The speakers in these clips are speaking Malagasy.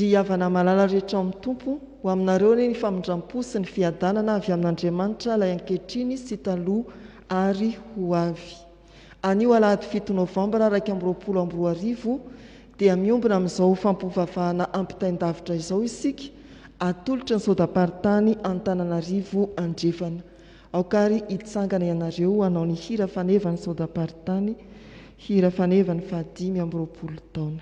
Ry havana malala rehetra ao amin'ny Tompo, ho aminareo anie ny famindram-po sy ny fiadanana avy amin'Andriamanitra ilay ankehitriny sy taloha ary ho avy. Anio alahady fito novambra 2021 dia miombona amin'izao fampivavahana ampitain-davitra izao isika, atolotry ny Sodam-paritany Antananarivo Andrefana. Aoka ary hitsangana ianareo hanao ny hira fanevan'ny Sodam-paritany, hira fanevan'ny fahadimy amby roapolo taona.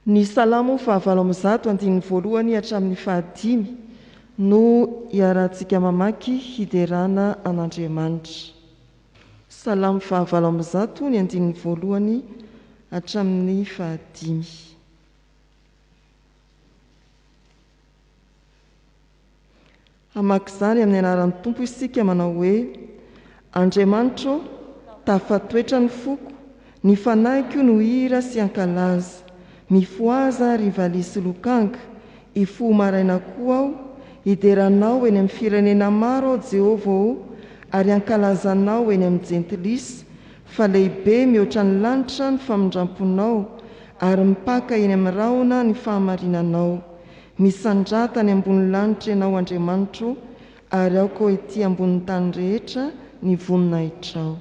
Ny Salamo fahavalo amby zato andininy voalohany hatramin'ny fahadimy no iarahantsika mamaky hiderana an'Andriamanitra. Salamo fahavalo amby zato ny andininy voalohany hatramin'ny fahadimy. Hamaky izany amin'ny anaran'ny Tompo isika manao hoe, Andriamanitra ô, tafatoetra ny foko, ny fanahiko no hira sy hankalaza. Mifohaza ry valiha sy lokanga, hifoha maraina koa aho, hidera Anao eny amin'ny firenena maro aho, Jehovah ô, ary hankalaza Anao eny amin'ny jentilisa, fa lehibe mihoatra ny lanitra ny famindram-ponao, ary mipaka eny amin'ny rahona ny fahamarinanao. Misandrata any ambony lanitra Ianao, Andriamanitro, ary aoka ho ety ambonin'ny tany rehetra ny voninahitrao.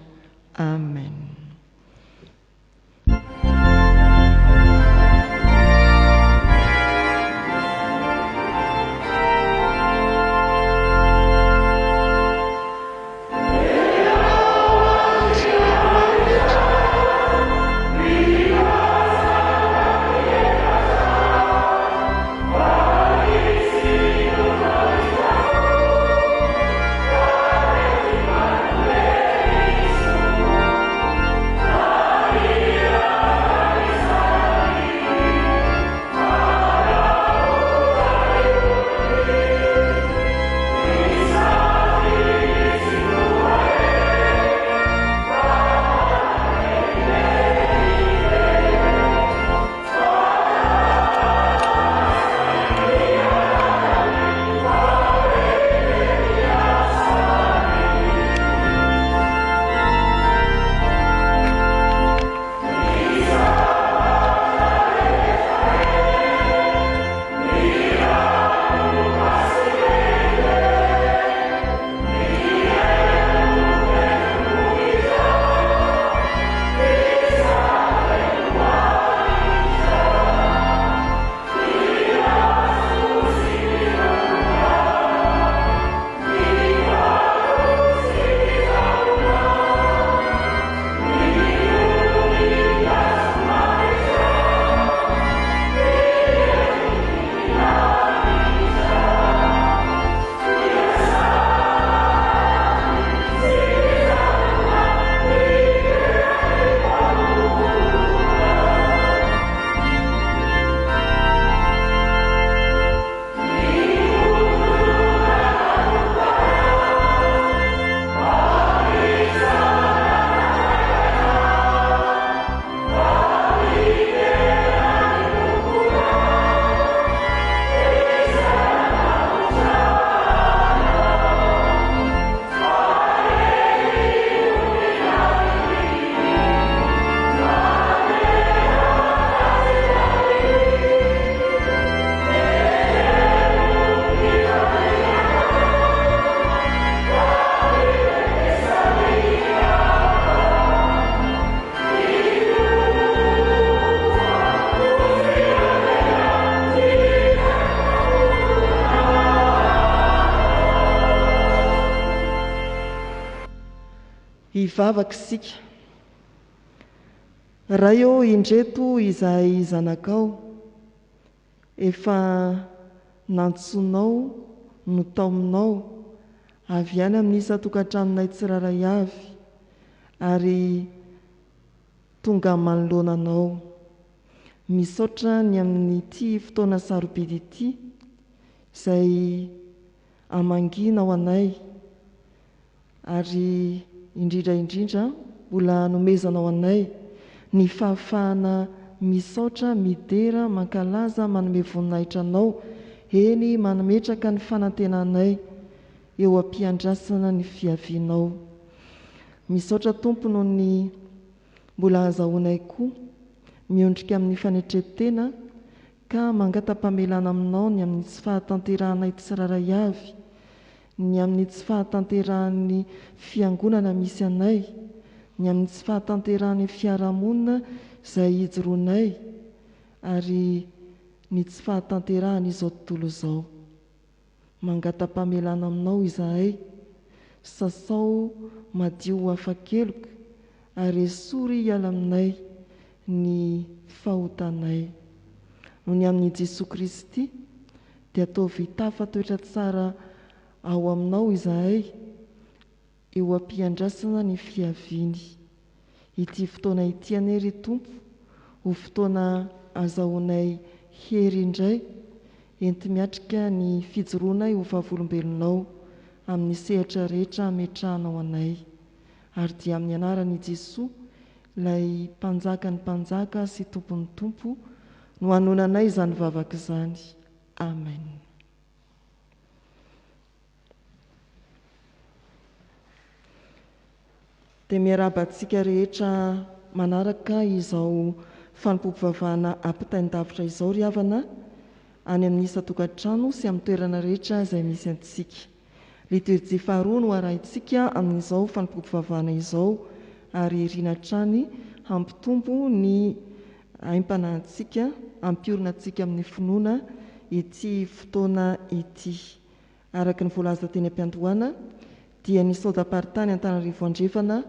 Amen. Hivavaka isika. Ray ô, indreto izahay zanakao, efa nantsoinao, notaominao, avy any amin'ny isan-tokantranonay tsirairay avy, ary tonga manoloana Anao. Misaotra ny amin'ity fotoana sarobidy ity, izay amangianao anay, ary indrindra indrindra mbola anomezanao anay ny fahafahana misaotra, midera, mankalaza, manome voninahitra Anao, eny mametraka ny fanantenanay eo am-piandrasana ny fiavianao. Misaotra Tompo noho ny mbola azahoanay koa miondrika amin'ny fanetren-tena ka mangata-pamelana Aminao ny amin'ny tsy fahatanterahanay tsirairay avy, ny amin'ny tsy fahatanterahan'ny fiangonana misy anay, ny amin'ny tsy fahatanterahan'ny fiarahamonina izay ijoroanay, ary ny tsy fahatanterahan'izao tontolo izao. Mangata-pamelana aminao izahay, sasao madio ho afa-keloka, ary esory hiala aminay ny fahotanay. Noho ny amin'i Jesoa Kristy, dia ataovy tafatoetra tsara ao aminao izahay eo am-piandrasana ny fiaviany. Ity fotoana ity anie ry Tompo ho fotoana azahoanay hery indray enti-miatrika ny fijoroanay ho vavolombelonao amin'ny sehatra rehetra ametrahanao anay. Ary dia amin'ny anaran'i Jesoa, ilay Mpanjakan'ny mpanjaka sy Tompon'ny tompo, no anonanay izany vavaka izany. Amen. Dia miarahaba antsika rehetra manaraka izao fanompoam-pivavahana ampitain-davitra izao ry havana, any amin'ny isan-tokantrano sy amin'ny toerana rehetra izay misy antsika. Liturjia faharoa no arahintsika amin'izao fanompoam-pivavahana izao ary irina hatrany hampitombo ny aim-panahintsika, hampiorina antsika amin'ny finoana ity fotoana ity. Araka ny voalaza teny am-piandohana dia ny Sodam-paritany Antananarivo Andrefana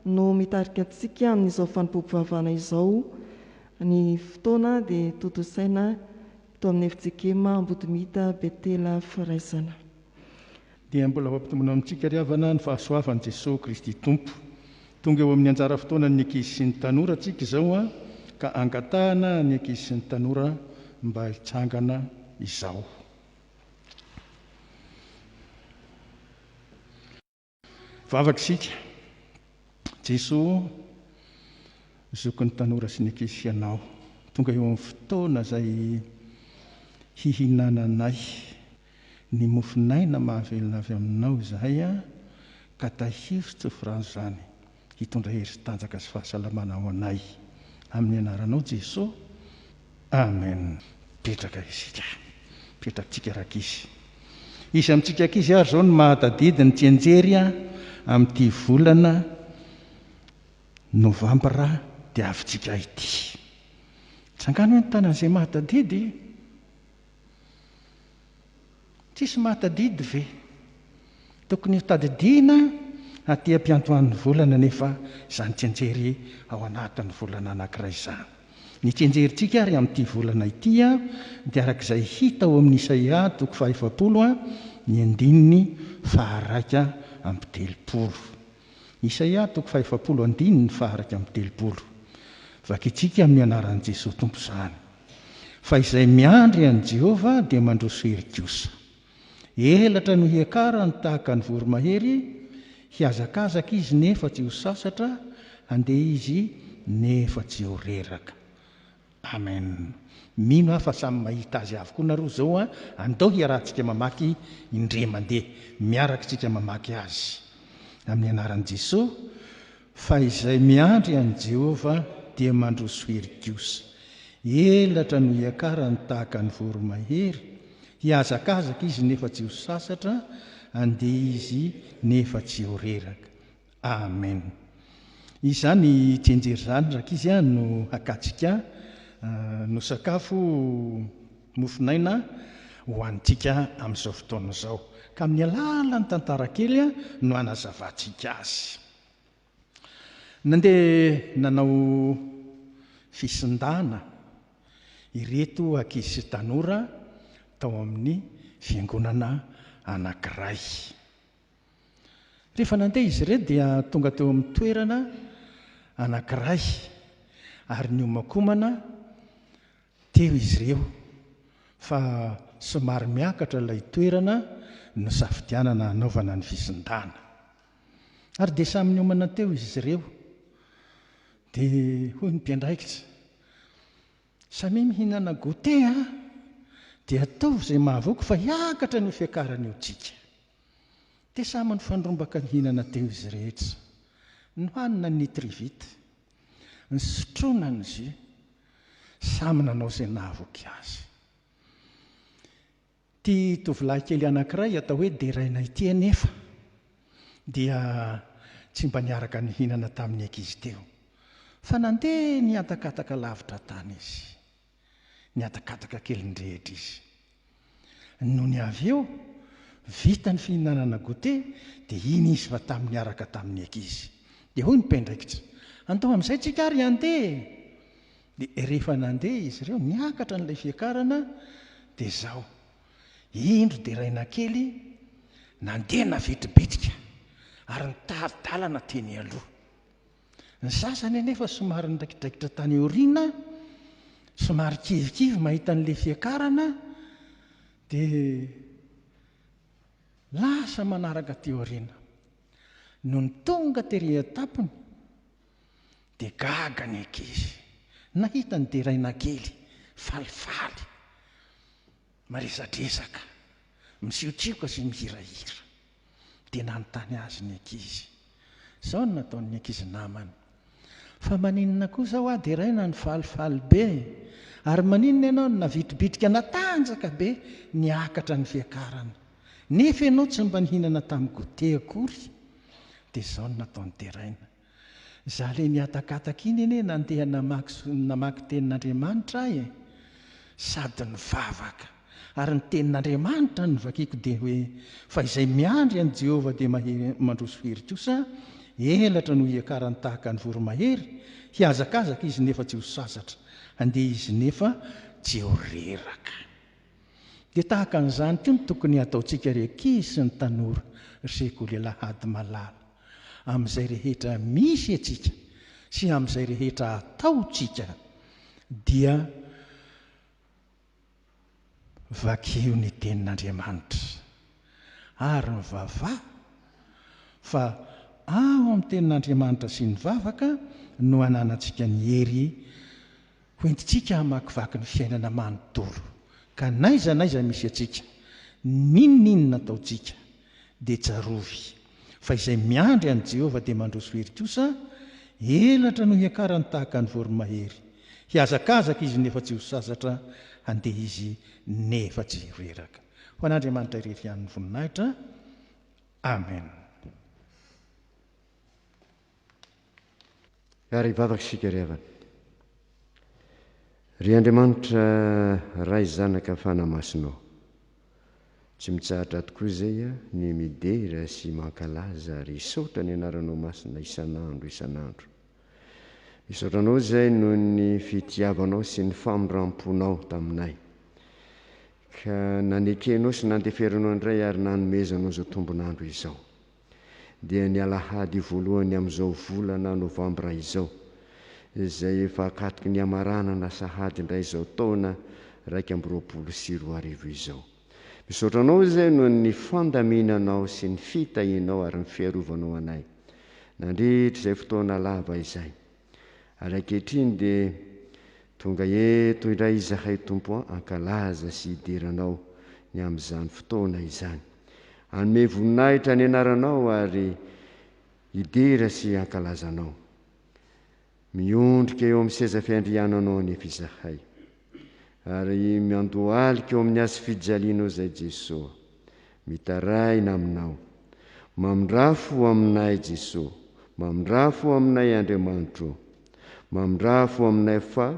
no mitarika antsika amin'izao fanompoam-pivavahana izao. Ny fotoana dia tontosaina Tao amin'ny fjkm Ambodimita Betela Firaisana. Dia mbola ho ampitomboina amintsika ry havana ny fahasoavan'i Jesoa Kristy Tompo. Tonga eo amin'ny anjara fotoanan'ny ankizy sy ny tanora tsika izao an, ka angatahana ny ankizy sy ny tanora mba hitsangana izao. Vavaka isika. Jesoa ô, zokin'ny tanora sy ny ankizy Ianao. Tonga eo amin'ny fotoana izay hihinananay ny mofon'aina mahavelona avy Aminao izahay, ka tahiro sy tsofy rano izany hitondra hery sy tanjaka sy fahasalamana ho anay. Amin'ny anaranao Jesoa. Amen. Mipetraka isika. Mipetratsika rankizy. Iza amintsika ankizy ary izao no mahatadidy ny tsianjery amin'ity volana novambra diavintsika ity? Tsangano hoe ny tanan'izay mahatadidy. Tsisy mahatadidy ve? Tokony ho tadidiana aty am-piandohan'ny volana anefa izany tsianjery ao anatin'ny volana anankiray izany. Ny tsianjerintsika ary amin'ity volana ity dia araka izay hita ao amin'ny Isaia toko fahaefapolo ny andininy faha-31. Isaia toko fahaefapolo andininy faha-31. Vakintsika amin'ny anaran'i Jesoa Tompo izany. Fa izay miandry an'i Jehovah dia mandroso hery kosa. Elatra no hiakarany tahaka ny voromahery, hihazakazaka izy nefa tsy ho sasatra, handeha izy nefa tsy ho reraka. Amen. Mino aho fa samy mahita azy avokoa nareo zao an, andao hiarahantsika mamaky indre mandeha, miaraka isika mamaky azy. Amin'ny anaran'i Jesoa, Fa izay miandry an'i Jehovah dia mandroso hery kosa. Elatra no hiakarany tahaka ny voromahery, hihazakazaka izy nefa tsy ho sasatra, handeha izy nefa tsy ho reraka. Amen. Izany tsianjery izany rankizy a no hakantsika no sakafo mofon'aina ho antsika amin'izao fotoana izao. Ka amin'ny alalan'ny tantara kely no hanazavantsika azy. Nandeha nanao fisindana ireto ankizy sy tanora tao amin'ny fiangonana anankiray. Rehefa nandeha izy ireo dia tonga teo amin'ny toerana anankiray ary niomakomana teo izy ireo fa somary miakatra ilay toerana nosafidianana hanaovana ny fisindana. Ary dia samy niomana teo izy ireo. Dia hoy ny mpiandraikitra, Samia mihinana goûter a! Dia ataovy izay mahavoky fa hiakatra an'io fiakarana io tsika. Dia samy nifandrombaka nihinana teo izy rehetra. Nohanina ny Nutrivit, nisotroana ny jus, samy nanao izay nahavoky azy. Ity tovolahy kely anankiray atao hoe Deraina ity anefa dia tsy mba niaraka nihinana tamin'ny ankizy teo, fa nandeha nihatakataka lavitra tany izy. Nihatakataka kely nirehitra izy. Nony avy eo, vita ny fihinanana goûter dia iny izy fa tamy niaraka tamin'ny ankizy. Dia hoy ny mpiandraikitra, Andao amin'izay tsika ary handeha e! Dia rehefa nandeha izy ireo, niakatra an'ilay fiakarana, dia izao, indro deraina kely nandeha navitribitrika ary nitari-dalana teny aloha. Ny sasany anefa somary niraikidraikitra tany aoriana, somary kivikivy mahita an'ilay fiakarana, dia lasa manaraka aty aoriana. Nony tonga tery an-tampony, Dia gaga ny ankizy nahita an'i Deraina kely falifaly, miresadresaka, misiotsioka sy mihirahira. Dia nanontany azy ny ankizy. Izao no nataon'ny ankizy namany, Fa maninona kosa hoa Deraina no falifaly be? Ary maninona ianao no navitribitrika natanjaka be niakatra ny fiakarana, nefa ianao tsy mba nihinana tamin'ny goûter akory? Dia izao no nataon'i Deraina, Za le nihatakataka iny anie nandeha namaky namaky tenin'Andriamanitra aho e! Sady nivavaka. Ary ny tenin'Andriamanitra no novakiako dia hoe, fa izay miandry an'i Jehovah dia mahery mandroso hery kosa, elatra no hiakarany tahaka ny voromahery, hihazakazaka izy nefa tsy ho sasatra, handeha izy nefa tsy ho reraka. Dia tahaka an'izany koa no tokony hataontsika ry ankizy sy ny tanora, ry sekoly alahady malala. Amin'izay rehetra misy antsika sy amin'izay rehetra ataontsika dia vakio ny Tenin'Andriamanitra ary mivavaha fa ao amin'ny Tenin'Andriamanitra sy ny vavaka no ananantsika ny hery Hoentintsika hamakivaky ny fiainana manontolo, ka n'aiza n'aiza misy antsika, n'inon'inona ataontsika, dia tsarovy fa izay miandry an'i Jehovah dia mandroso hery kosa, elatra no hiakarany tahaka ny voromahery. Hihazakazaka izy nefa tsy ho sasatra, handeha izy nefa tsy ho reraka. Ho an'Andriamanitra irery ihany ny voninahitra. Amen. Ary hivavaka isika ry havana. Ry Andriamanitra Ray Zanaka Fanahy Masina ô, tsy mitsahatra tokoa izay ny midera sy mankalaza ary hisaotra ny anaranao masina isan'andro isan'andro. Misaotra anao izay noho ny fitiavanao sy ny famindram-ponao taminay. Ka nanekenao sy nandeferanao indray ary nanomezanao izao tombon'andro izao. dia ny alahady voalohany amin'izao volana novambra izao, izay efa akatoky ny hamaranana sahady indray izao taona 2021 izao. Misaotra Anao izay noho ny fandaminanao sy ny fitahianao ary ny fiarovanao anay nandritra izay fotoana lava izay. Ary ankehitriny dia tonga eto indray izahay Tompo an, hankalaza sy hidera Anao ny amin'izany fotoana izany. Hanome voninahitra ny anaranao ary hidera sy hankalaza Anao. Miondrika eo amin'ny seza fiandriananao anefa izahay. Ary miandohalika eo amin'ny hazo fijalianao izay Jesoa. Mitaraina aminao. Mamindrà fo aminay Jesoa. Mamindrà fo aminay Andriamanitro ô. Mamindrà fo aminay fa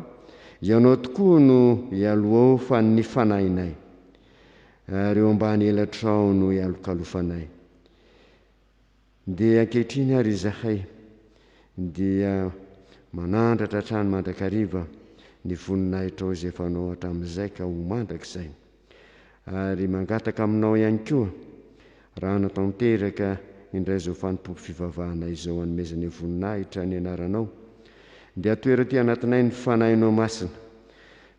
Ianao tokoa no ialoaofan'ny fanahinay. Ary eo ambany elatrao no ialokalofanay. Dia ankehitriny ary izahay. dia manandratra hatrany mandrakariva ny voninahitrao izay efa anao hatramin'izay ka ho mandrakizay. Ary mangataka aminao ihany koa raha hanatanteraka indray izao fanompoam-pivavahana izao hanomezanay voninahitra ny anaranao, dia toero aty anatinay ny Fanahinao Masina,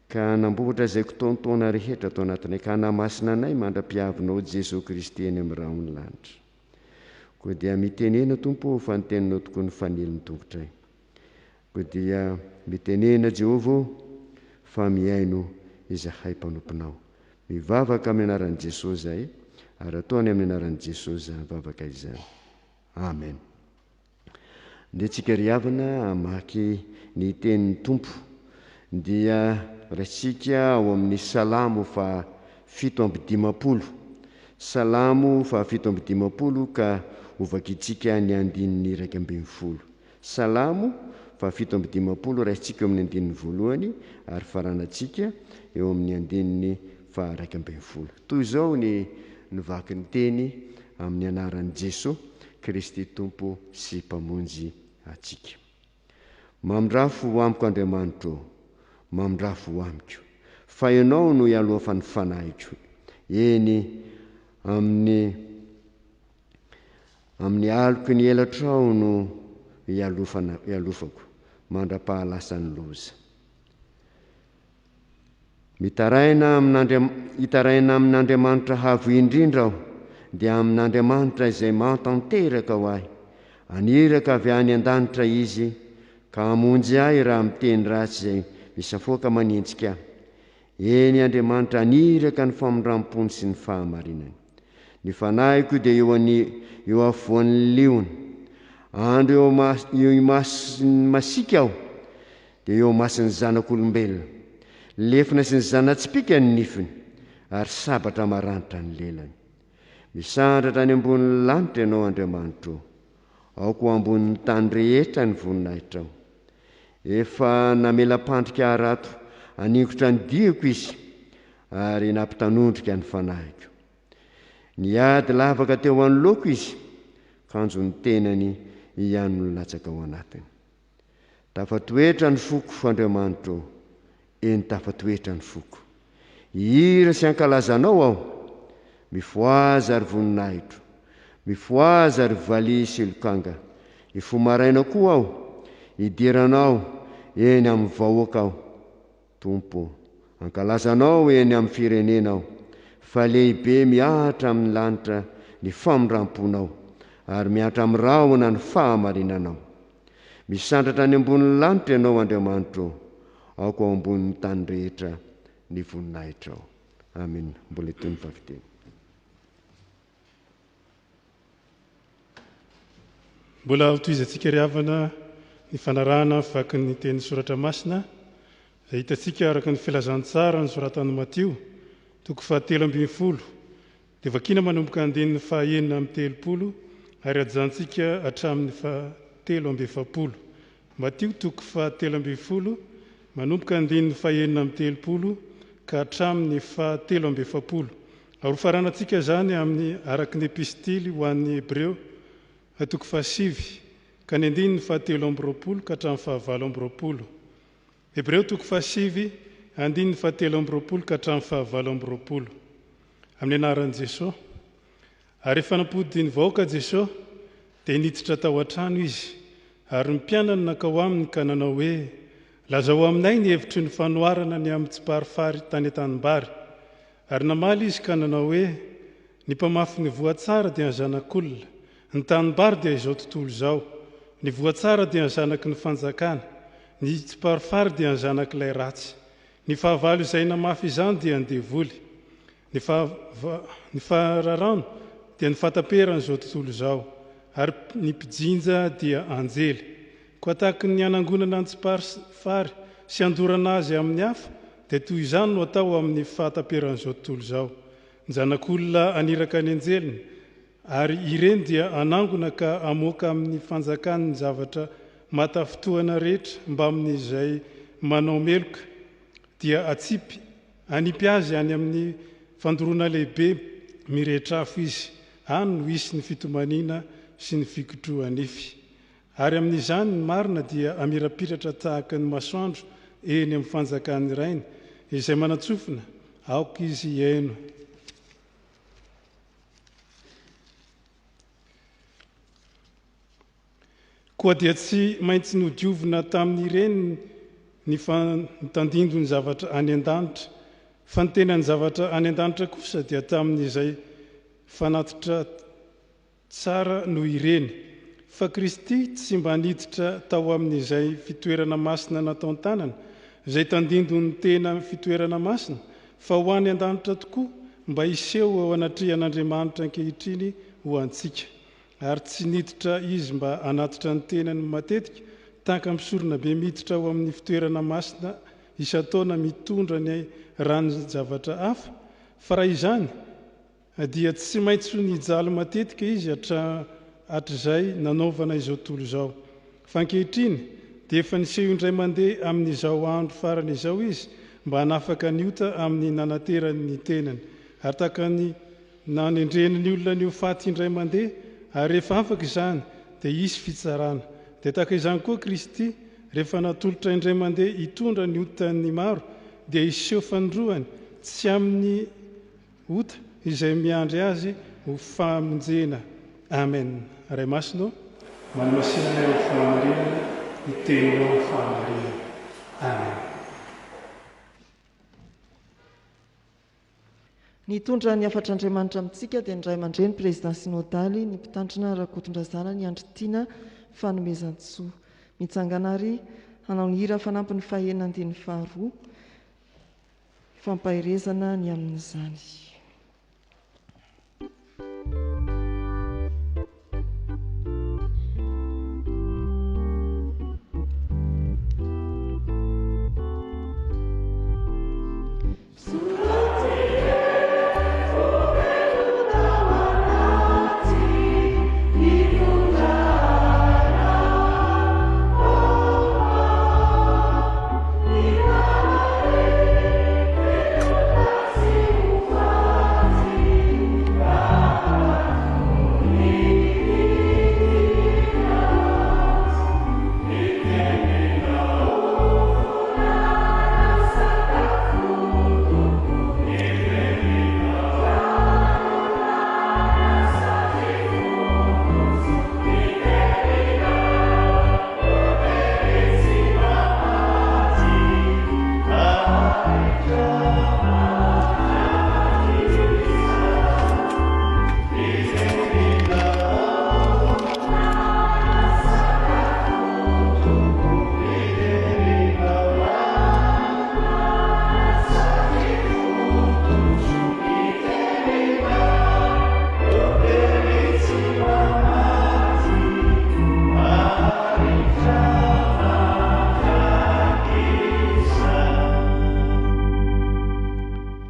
ka hanamboatra izay kitaontaona rehetra ato anatinay, ka hanamasina anay mandra-piavinao Jesoa Kristy eny amin'ny rahon'ny lanitra. Koa dia mitenena Tompo ô, fa ny teninao tokoa no fanilo ny tongotray. Koa dia mitenena Jehovah ô, fa mihaino izahay mpanomponao. Mivavaka amin'ny anaran'i Jesoa izahay, ary ataony amin'ny anaran'i Jesoa izany vavaka izany. Amen. Ndeha tsika ry havana hamaky ny tenin'ny Tompo dia raisika ao amin'ny Salamo faha 57. Salamo faha 57 ka hovakintsika ny andininy 11. Salamo faha 57 raisintsika eo amin'ny andininy voalohany ary faranantsika eo amin'ny andininy faha 11. Toy izao ny ny vaky ny teny amin'ny anaran'i Jesoa Kristy Tompo sy Mpamonjy antsika. Mamindrafo ho amiko Andriamanitro ô, mamindrafo ho amiko, fa Ianao no ialofan'ny fanahiko, eny, amin'ny amin'ny aloky ny elatrao no ialofana ialofako mandra-pahalasan'ny loza. Mitaraina amin'Andriam, hitaraina amin'Andriamanitra Avo Indrindra aho, dia amin'Andriamanitra izay mahatanteraka ho ahy. Haniraka avy any an-danitra Izy, ka hamonjy ahy raha miteny ratsy izay misafoaka manenjika ahy. Eny, Andriamanitra haniraka ny famindram-pony sy ny fahamarinany. Ny fanahiko dia eo ani, eo afovoan'ny liona. Andro eo ama, eo imason'ny masiaka aho, dia eo imason'ny zanak'olombelona. Lefona sy ny zana-tsipìka ny nifiny, ary sabatra maranitra ny lelany. Misandratra any ambonin'ny lanitra Ianao, Andriamanitro ô. Aoka ho ambonin'ny tany rehetra ny voninahitrao. Efa namela-pandrika harato haningotra ny diako Izy, ary nampitanondrika ny fanahiko. Nihady lavaka teo anoloako Izy, kanjo ny tenany ihany no latsaka ao anatiny. Tafatoetra ny foko, Andriamanitro ô, eny tafatoetra ny foko. Hihira sy hankalaza Anao aho. Mifohaza ry voninahitro, mifohaza ry valiha sy lokanga. Hifoha maraina koa aho, hidera Anao eny amin'ny vahoaka aho. Tompo ô, hankalaza Anao eny amin'ny firenena aho, fa lehibe mihatra amin'ny lanitra ny famindram-ponao, ary mihatra amin'ny rahona ny fahamarinanao. Misandratra any ambonin'ny lanitra Ianao, Andriamanitro ô, aoka ho ambonin'ny tany rehetra ny voninahitrao. Amena. Mbola hitohy ny vakiteny. Mbola hotohizantsika ry havana ny fanarahana ny vakin'ny tenin'ny Soratra Masina izay hitantsika araka ny filazantsara nosoratan'i Matio, toko fahatelo ambin'ny folo, Dia vakiana manomboka andininy faha-36 ary hajantsika hatramin'ny faha-43. Matio toko faha-13, manomboka andininy faha-36 ka hatramin'ny faha-43. Ary hofaranantsika izany amin'ny araka ny Epistily ho an'ny Hebreo toko fahasivy ka ny andininy faha-23 ka hatramin'ny faha-28. Hebreo toko fahasivy, andininy fahatelo amby roapolo ka hatramin'ny fahavalo amby roapolo. Amin'ny anaran'i Jesoa. Ary rehefa nampody ny vahoaka Jesoa, dia niditra tao an-trano Izy, ary ny mpianany nankao aminy ka nanao hoe, Lazao aminay ny hevitry ny fanoharana ny amin'ny tsiparifary tany an-tanimbary. Ary namaly Izy ka nanao hoe, Ny mpamafy ny voa tsara dia ny Zanak'olona, ny tanimbary dia izao tontolo izao, ny voa tsara dia ny zanaky ny fanjakana, ny tsiparifary dia ny zanak'ilay ratsy. Ny fahavalo izay namafy izany dia ny devoly. Ny ny fararano dia ny fahataperan'izao tontolo izao, ary ny mpijinja dia anjely. Koa tahaky ny hanangonana ny tsiparifary sy handorana azy amin'ny afo, dia toy izany no atao amin'ny fahataperan'izao tontolo izao. Ny Zanak'olona haniraka ny anjeliny, ary ireny dia hanangona ka hamoaka amin'ny fanjakany ny zavatra mahatafintohina rehetra mbamin'izay manao meloka, dia hatsipy hanipy azy any amin'ny fandoroana lehibe mirehitra afo izy, any no hisy ny fitomaniana sy ny fikotroha-nify. Ary amin'izany ny marina dia hamirapiratra tahaka ny masoandro eny amin'ny fanjakan'ny Rainy. Izay manan-tsofina, aoka izy hihaino. Koa dia tsy maintsy nodiovina tamin'ireny ny tandindon'ny zavatra any an-danitra, fa ny tenan'ny zavatra any an-danitra kosa dia tamin'izay fanatitra tsara noho ireny. Fa Kristy tsy mba niditra tao amin'izay fitoerana masina nataon-tanana, izay tandindon'ny tena fitoerana masina, fa ho any an-danitra tokoa, mba hiseho eo anatrehan'Andriamanitra ankehitriny ho antsika. Ary tsy niditra Izy mba hanatitra ny tenany matetika, tahaka ny mpisoronabe miditra ao amin'ny fitoerana masina isan-taona mitondra ny ranon-javatra hafa, fa raha izany, dia tsy maintsy ho nijaly matetika Izy hatrizay nanaovana izao tontolo izao. Fa ankehitriny, dia efa niseho indray mandeha amin'izao andro farany izao Izy mba hanafaka ny ota amin'ny nanaterany ny tenany. Ary tahaka ny Nanendreny ny olona ny ho faty indray mandeha, ary rehefa afaka izany, dia hisy fitsarana. Dia tahaka izany koa Kristy, rehefa natolotra indray mandeha hitondra ny otan'ny maro, dia hiseho fanindroany, tsy amin'ny ota, izay miandry Azy ho famonjena. Amen. Ray Masina ô, manamasina anay amin'ny fahamarinana, ny Teninao no fahamarinana. Amen. Nitondra ny hafatr'Andriamanitra amintsika dia ny Ray aman-dreny Président Synodaly, ny Mpitandrina Rakotondrazanany Andry Tiana Fanomezantsoa. Mitsangana ary hanao ny hira fanampiny fahenina andininy faharoa, fampaherezana ny amin'izany.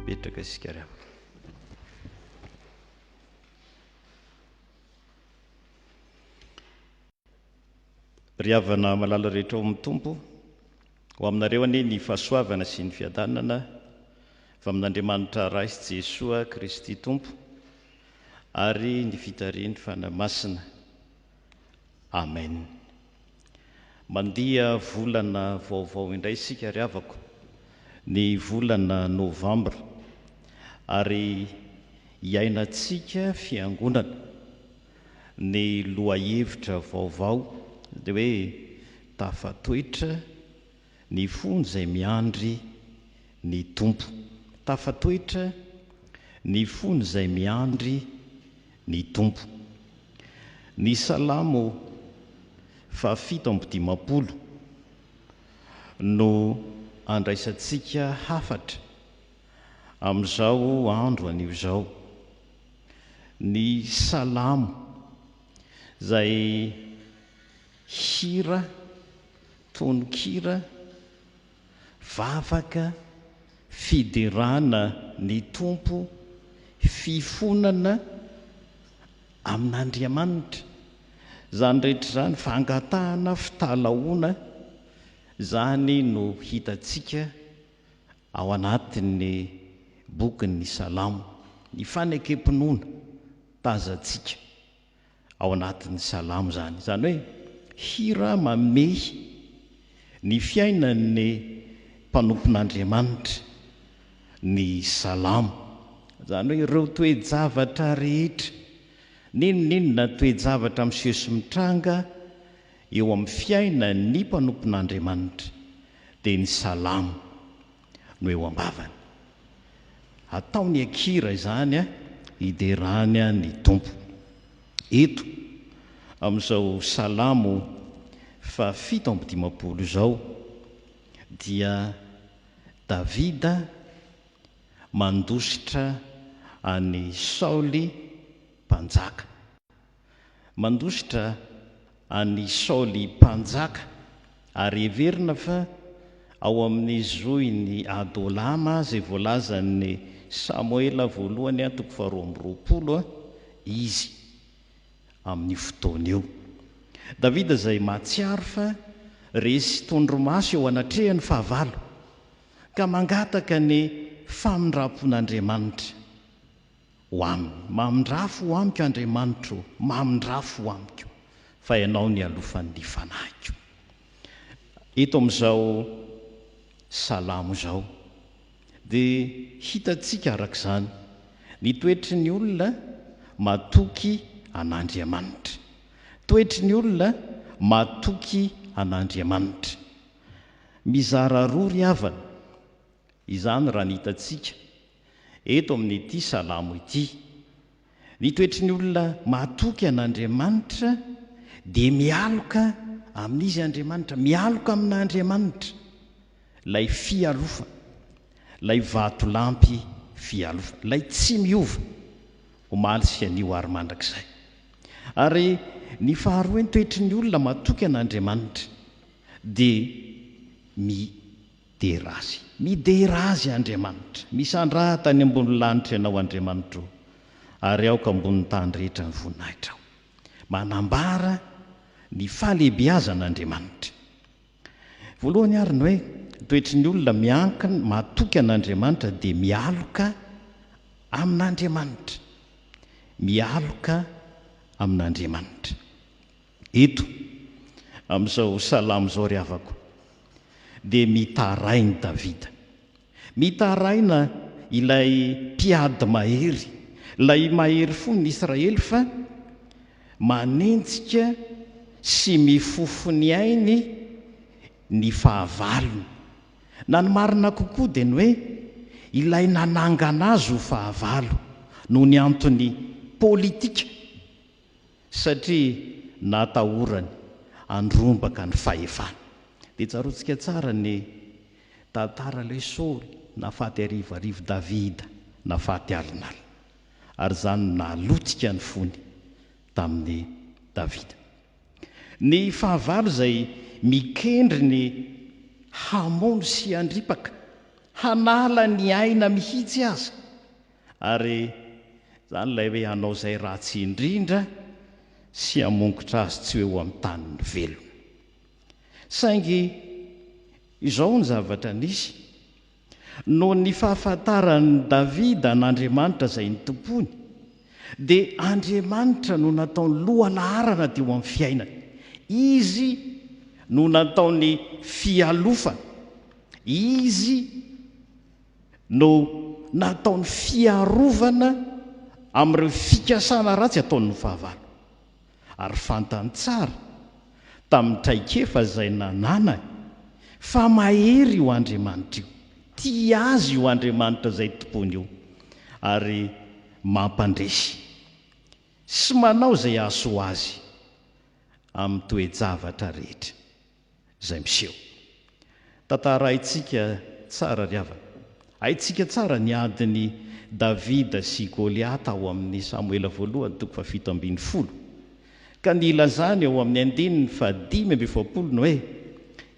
Mipetraka isika ry havana. Ry havana malala rehetra ao amin'ny Tompo, ho aminareo anie ny fahasoavana sy ny fiadanana avy amin'Andriamanitra Ray sy Jesoa Kristy Tompo ary ny fitarihin'ny Fanahy Masina. Amen. Mandia volana vaovao indray isika ry havako, ny volana novambra, ary hiainantsika fiangonana ny lohahevitra vaovao dia hoe tafatoetra ny fon'izay miandry ny Tompo. Tafatoetra ny fon'izay miandry ny Tompo. Ny Salamo fahafito amby dimampolo no andraisantsika hafatra amin'izao andro anio izao. Ny Salamo izay hira, tononkira, Vavaka, fiderana ny Tompo, fifonana amin'Andriamanitra. Izany rehetra izany, fangatahana, fitalahoana, izany no hitantsika ao anatin'ny bokin'ny Salamo. Ny fanekem-pinoana tazantsika ao anatin'ny Salamo izany. Izany hoe Hira mamehy ny fiainan'ny mpanompon'Andriamanitra ny Salamo. Izany hoe ireo toe-javatra rehetra, n'inon'inona toe-javatra miseho sy mitranga eo amin'ny fiainan'ny mpanompon'Andriamanitra, dia ny Salamo no eo am-bavany. Ataony an-kira izany hiderany ny Tompo. Eto, amin'izao Salamo faha-57 izao, dia Davida mandositra an'i Saoly mpanjaka. Mandositra an'i Saoly mpanjaka, ary heverina fa ao amin'ny zohin'i Adolama izay voalazan'ny Samoela voalohany toko faharoa amby roapolo izy amin'io fotoana io. Davida izay mahatsiaro fa resy tondromaso eo anatrehan'ny fahavalo, ka mangataka ny famindram-pon'Andriamanitra ho aminy, Mamindrà fo amiko, Andriamanitro ô, mamindrà fo amiko, fa Ianao no ialofan'ny fanahiko. Eto amin'izao salamo izao dia hitantsika araka izany ny toetry ny olona matoky an'Andriamanitra. Toetry ny olona matoky an'Andriamanitra. Mizara roa ry havana izany raha ny hitantsika eto amin'ity salamo ity. Ny toetry ny olona matoky an'Andriamanitra dia mialoka amin'Izy Andriamanitra, mialoka amin'Andriamanitra, ilay fialofana, ilay vatolampy fialofana, ilay tsy miova, omaly sy anio ary mandrakizay. Ary ny faharoa ny toetry ny olona matoky an'Andriamanitra dia midera Azy. Midera Azy Andriamanitra. Misandrahata any ambony lanitra Ianao Andriamanitro ô, ary aoka ambonin'ny tany rehetra ny voninahitrao. Manambara ny fahalehibeazan'Andriamanitra. Voalohany ary ny hoe, toetry ny olona miankina, matoky an'Andriamanitra dia mialoka amin'Andriamanitra. Mialoka amin'Andriamanitra. Eto, amin'izao salamo izao ry havako, dia mitaraina Davida. Mitaraina ilay mpiady mahery, ilay mahery fon'ny Israely fa manenjika sy mifofo ny ainy ny fahavalony. Na ny marina kokoa dia ny hoe ilay nanangana azy ho fahavalo noho ny antony politika satria natahorany handrombaka ny fahefany. Dia tsaroantsika tsara ny tantara ilay Saoly nafaty harivarivo Davida nafaty alinalina. Ary izany no nahalotika ny fony tamin'i Davida. Ny fahavalo izay mikendry ny hamono sy handripaka, hanala ny aina mihitsy aza, ary izany ilay hoe hanao izay ratsy indrindra sy hamongotra azy tsy ho eo amin'ny tanin'ny velona. Saingy izao ny zavatra nisy, Noho ny fahafantaran'i Davida an'Andriamanitra izay nitompoany, dia Andriamanitra no nataony lohalaharana teo amin'ny fiainany. Izy no nataony fialofana. Izy no nataony fiarovana amin'ireo fikasana ratsy ataon'ny fahavalo. Ary fantany tsara, tamin'ny traikefa izay nananany, fa mahery io Andriamanitra io, tia azy io Andriamanitra izay tompoiny io, ary mampandresy sy manao izay hahasoa azy amin'ny toe-javatra rehetra. izay miseho. Tantara haintsika tsara ry havana. Haintsika tsara ny adin'i Davida sy Goliata ao amin'ny Samoela voalohany toko fahafito ambin'ny folo. Ka ny ilazany ao amin'ny andininy fahadimy amby efapolo ny hoe,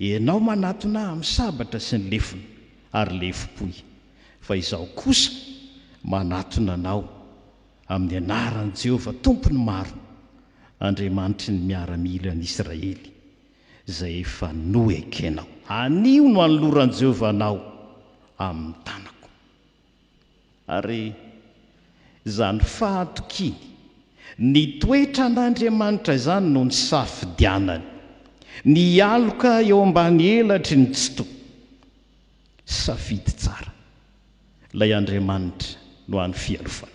Ianao manatona ahy amin'ny sabatra sy ny lefona ary lefom-pohy, fa izaho kosa manatona anao amin'ny anaran'i Jehovah Tompon'ny maro, Andriamanitry ny miaramilan'Israely, izay efa noekenao. Anio no anoloran'i Jehovah anao amin'ny tanako. Ary izany fahatokiany ny toetran'Andriamanitra izany no nisafidianany. Ny hialoka eo ambany elatry ny Tsitoha. Safidy tsara. Ilay Andriamanitra no hany fialofana.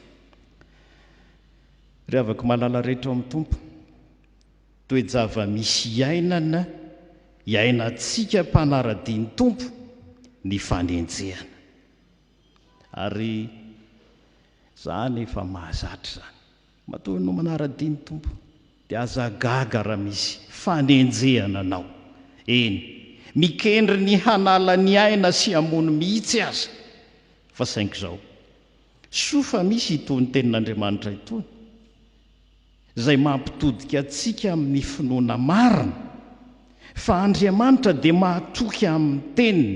Ry havako malala rehetra ao amin'ny Tompo, toe-java-misy iainana iainantsika mpanara-dia ny Tompo ny fanenjehana. Ary izany efa mahazatra izany. Matoa ianao manara-dia ny Tompo dia aza gaga raha misy fanenjehana anao. Eny, mikendry ny hanala ny aina sy hamono mihitsy aza. Fa saingy izao, soa fa misy itony Tenin'Andriamanitra itony, izay mampitodika antsika amin'ny finoana marina fa Andriamanitra dia mahatoky amin'ny Teniny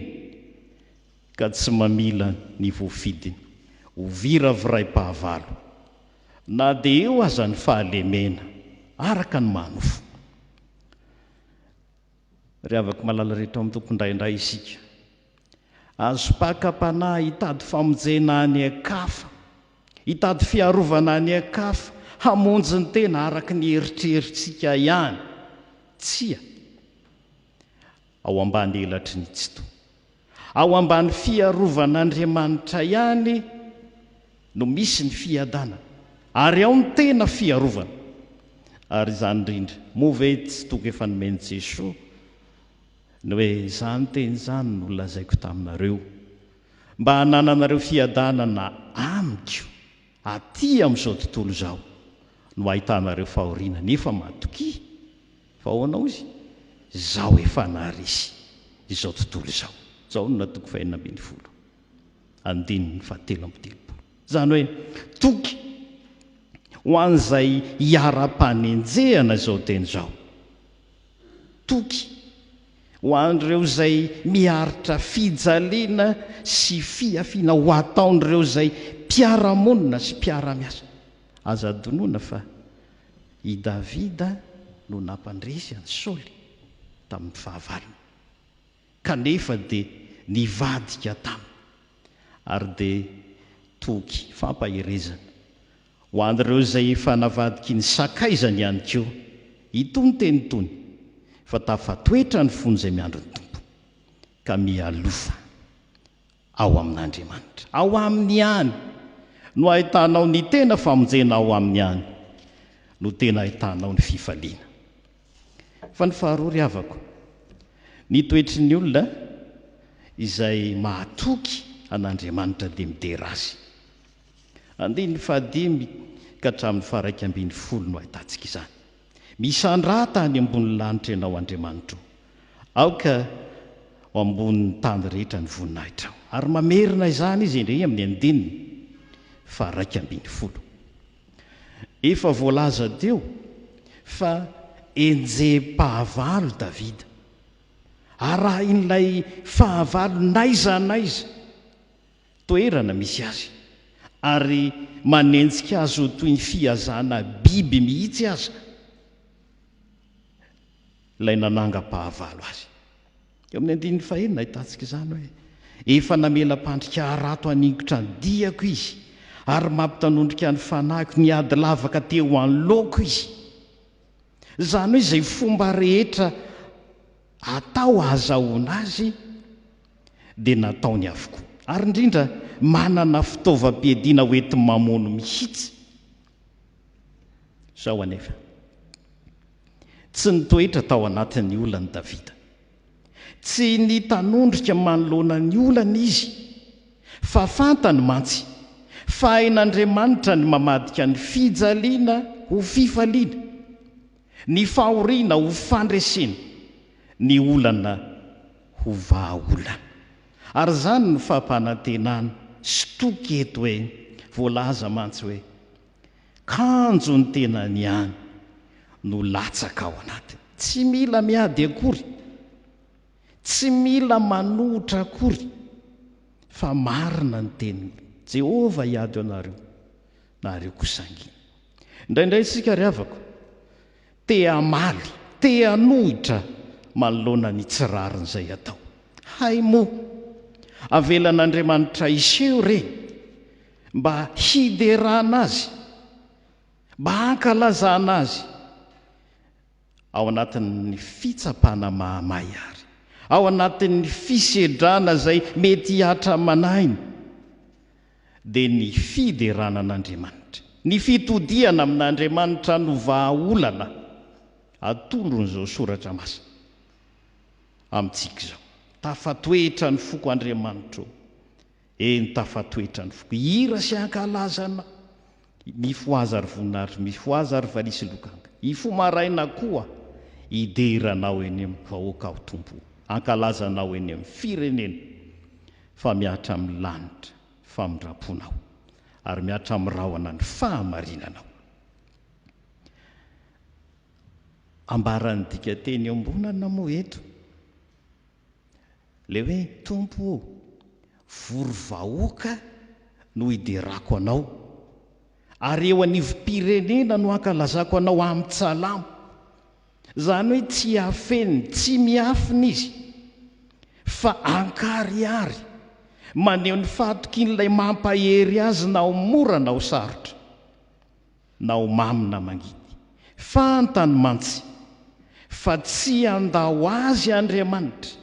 ka tsy mamila ny voafidiny ho viraviraim-pahavalo na dia eo aza ny fahalemena araka ny maha-nofo. Ry havako malala rehetra ao amin'ny Tompo, indraindray isika azom-pakam-panahy hitady famonjena any an-kafa, hitady fiarovana any an-kafa, hamonjy ny tena araka ny eritreritsika ihany. Tsia. Ao ambany elatry ny Tsitoha. Ao ambany fiarovan'Andriamanitra ihany no misy ny fiadanana, ary ao ny tena fiarovana. Ary izany indrindra, moa ve tsy toky efa nomen'i Jesoa ny hoe, Izany teny izany no nolazaiko taminareo, mba hanananareo fiadanana amiko, aty amin'izao tontolo izao no ahitanareo fahoriana, nefa matokia. Fa ahoana hozy? Izaho efa naharesy izao tontolo izao. Jaona toko fahenina ambin'ny folo, andininy fahatelo amby telopolo. Izany hoe toky ho an'izay hiara-panenjehana izao teny izao. Toky ho an'ireo izay miaritra fijaliana sy fihafiana ho ataon'ireo izay mpiara-monina sy mpiara-miasa. Aza adinoina fa I Davida no nampandresy an'i Saoly tamin'ny fahavalony, kanefa dia nivadika taminy, ary dia toky fampaherezana ho an'ireo izay efa navadiky ny sakaizany ihany koa itony teny itony, fa tafatoetra ny fon'izay miandry ny Tompo, ka mialofa. Ao amin'Andriamanitra. Ao Aminy ihany no ahitanao ny tena famonjena ao Aminy ihany no tena ahitanao ny fifaliana. Fa ny faharoa ry havako, ny toetry ny olona izay mahatoky an'Andriamanitra dia midera Azy. Andininy fahadimy ka hatramin'ny faha-iraika ambin'ny folo no ahitantsika izany. Misandrata any ambony lanitra Ianao, Andriamanitro. Aoka ho ambonin'ny tany rehetra ny voninahitrao. Ary mamerina izany izy indray amin'ny andininy faha-11. Efa voalaza teo fa enjehim-pahavalo Davida. Arahin'ilay fahavalo n'aiza n'aiza. toerana misy azy, ary manenjika azy ho toy ny fihazana biby mihitsy aza ilay nanangam-pahavalo azy. Eo amin'ny andininy fahenina ahitantsika izany hoe, Efa namela-pandrika harato haningotra ny diako izy, ary mampitanondrika ny fanahiko, niady lavaka teo anoloako izy. Izany hoe izay fomba rehetra atao ahazahoana azy dia nataony avokoa. Ary indrindra manana fitaovam-piadiana ho enti-mamono mihitsy. Izao anefa, tsy nitoetra tao anatin'ny olany Davida. Tsy nitanondrika manoloana ny olana izy, fa fantany mantsy fa hain'Andriamanitra ny mamadika ny fijaliana ho fifaliana, ny fahoriana ho fandresena, ny olana ho vahaolana. Ary izany no fampanantenana sy toky eto hoe, voalaza mantsy hoe, kanjo ny tenany ihany no latsaka ao anatiny. Tsy mila miady akory, tsy mila manohitra akory, fa marina ny teniny, Jehovah hiady ho anareo, nareo kosa hangina. Indraindray isika ry havako, Te hamaly, te hanohitra manoloana ny tsy rariny izay atao. Hay moa, avelan'Andriamanitra hiseho ireny mba hiderana Azy, mba hankalazana Azy. Ao anatin'ny fitsapana mahamay àry, ao anatin'ny fisedrana izay mety hihatra aman'aina, dia ny fiderana an'Andriamanitra, ny fitodihana amin'Andriamanitra no vahaolana atolon'izao Soratra Masina amintsika izao. Tafatoetra ny foko Andriamanitra ô! Eny tafatoetra ny foko. Hira sy hankalaza anao. Mifohaza ry voninahitro, mifohaza ry valiha sy lokanga. Hifoha maraina koa hidera anao eny amin'ny vahoaka aho Tompo o. Hankalaza anao eny amin'ny firenena fa mihatra amin'ny lanitra famindram-ponao ary mihatra amin'ny rahona ny fahamarinanao. Ambaran'ny dikanteny iombonana moa eto. Ilay hoe, Tompo ô, vory vahoaka no hiderako Anao, ary eo anivom-pirenena no hankalazako Anao amin-tsalamo. Izany hoe tsy afeniny, tsy miafina izy, fa ankarihary, maneho ny fahatokian'ilay mampahery azy na ho mora na ho sarotra. na ho mamy na mangidy. Fantany mantsy fa tsy handao azy Andriamanitra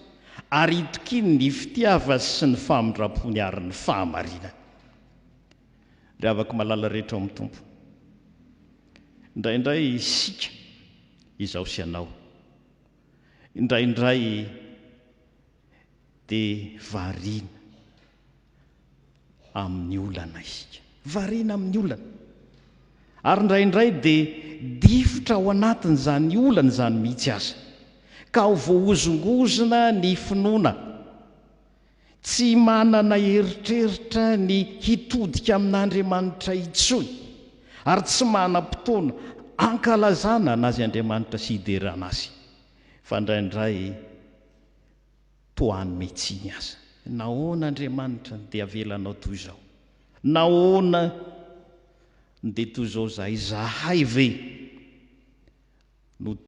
ary itokiany ny fitiavany sy ny famindram-pony ary ny fahamarinany. Ry havako malala rehetra ao amin'ny Tompo, indraindray isika, izaho sy ianao, indraindray dia variana amin'ny olana isika. Variana amin'ny olana. Ary indraindray dia difotra ao anatin'izany olana izany mihitsy aza. Ka ho voahozongozona ny finoana. Tsy manana eritreritra ny hitodika amin'Andriamanitra intsony. Ary tsy manam-potoana hankalazana an'Azy Andriamanitra sy hiderana Azy. Fa indraindray toa hanome tsiny aza. Nahoana Andriamanitra no dia avelanao toy izao? Nahoana no dia toy izao izahay? Izahay ve no.